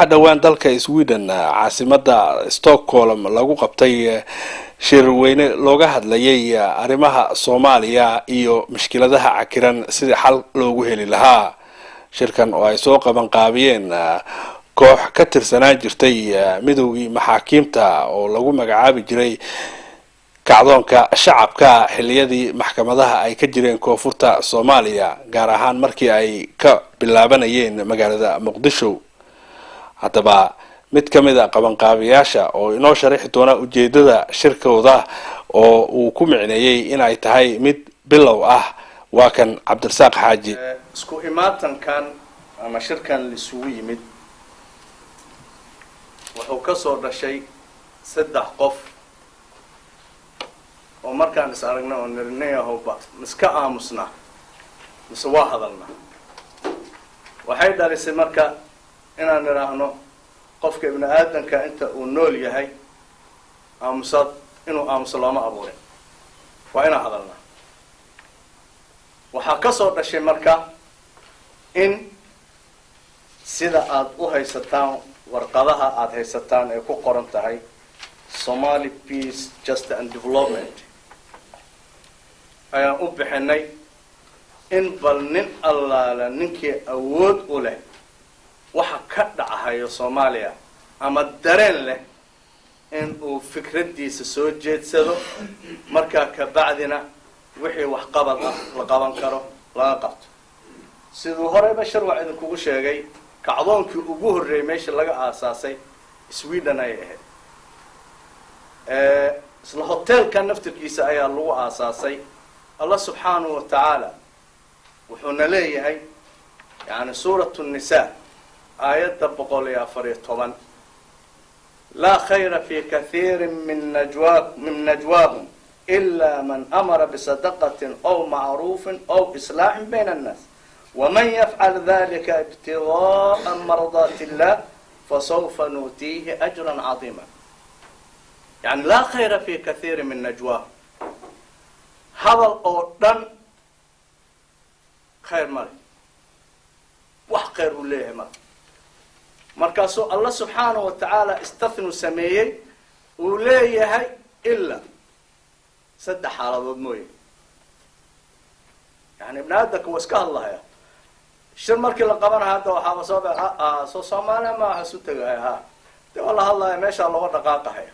Waxaa dhowaan dalka Sweden, caasimada Stockholm, lagu qabtay shirweyne looga hadlayay arrimaha Soomaaliya iyo mushkiladaha cakiran sidii xal loogu heli lahaa. Shirkan oo ay soo qaban qaabiyeen koox ka tirsanaan jirtay midowgii maxaakiimta oo lagu magacaabi jiray Kacdoonka Shacabka, xilliyadii maxkamadaha ay ka jireen koonfurta Soomaaliya, gaar ahaan markii ay ka bilaabanayeen magaalada Muqdisho. Haddaba, mid ka mid a qabanqaabiyaasha oo inoo sharaxi doona ujeedada shirkooda, oo uu ku micneeyey inay tahay mid bilow ah, waa kan Cabdirasaaq Xaaji. Isku imaatankan ama shirkan laisugu yimid wuxuu ka soo dhashay saddex qof oo markaan is aragnay oo nirinayahoba miska aamusnaa mise waa hadalnaa. Waxay dhalisay marka inaan idhaahno, qofka ibni aadanka inta uu nool yahay aamusaad inuu aamuso looma abuurin, waa inaan hadalnaa. Waxaa ka soo dhashay marka in sida aada u haysataan warqadaha aada haysataan ay ku qoran tahay Somali Peace, Justice and Development ayaan u bixinay, in bal nin allaala ninkii awood u leh waxa ka dhacahayo Soomaaliya ama dareen leh in uu fikraddiisa soo jeedsado, markaa kabacdina wixii waxqabad ah la qaban karo laga qabto. Siduu horeyba Sharwac idinkugu sheegay, kacdoonkii ugu horreeyay meesha laga aasaasay Sweden ayay ahayd. Isla hotelka naftirkiisa ayaa lagu aasaasay. Allah subxaanahu wa tacaala wuxuuna leeyahay, yani suurat nisa aayadda 114: "Laa khayra fi kathiiri min najwaahum ila man amara bisadaqatin aw macruufin aw islaaxin bayna annaas, waman yafcal dalika ibtigaءa mardaati illah fasawfa nuutiihi ajra cadiima." Yani laa khayra fi kathiiri min najwaahum, hadal oo dhan khayr male, wax khayr uu leeyahay male. Markaasuu Allah subxaanahu wa tacaala istathnu sameeyey, uu leeyahay ilaa saddex xaaladood mooye. Yani ibni aadamka waa iska hadlahaya. Shir markii la qabanaya hadda waxaaba soo soo Soomaaliya maaha isu tegaya, ha, dee waa la hadlaya, meeshaa looga dhaqaaqahaya.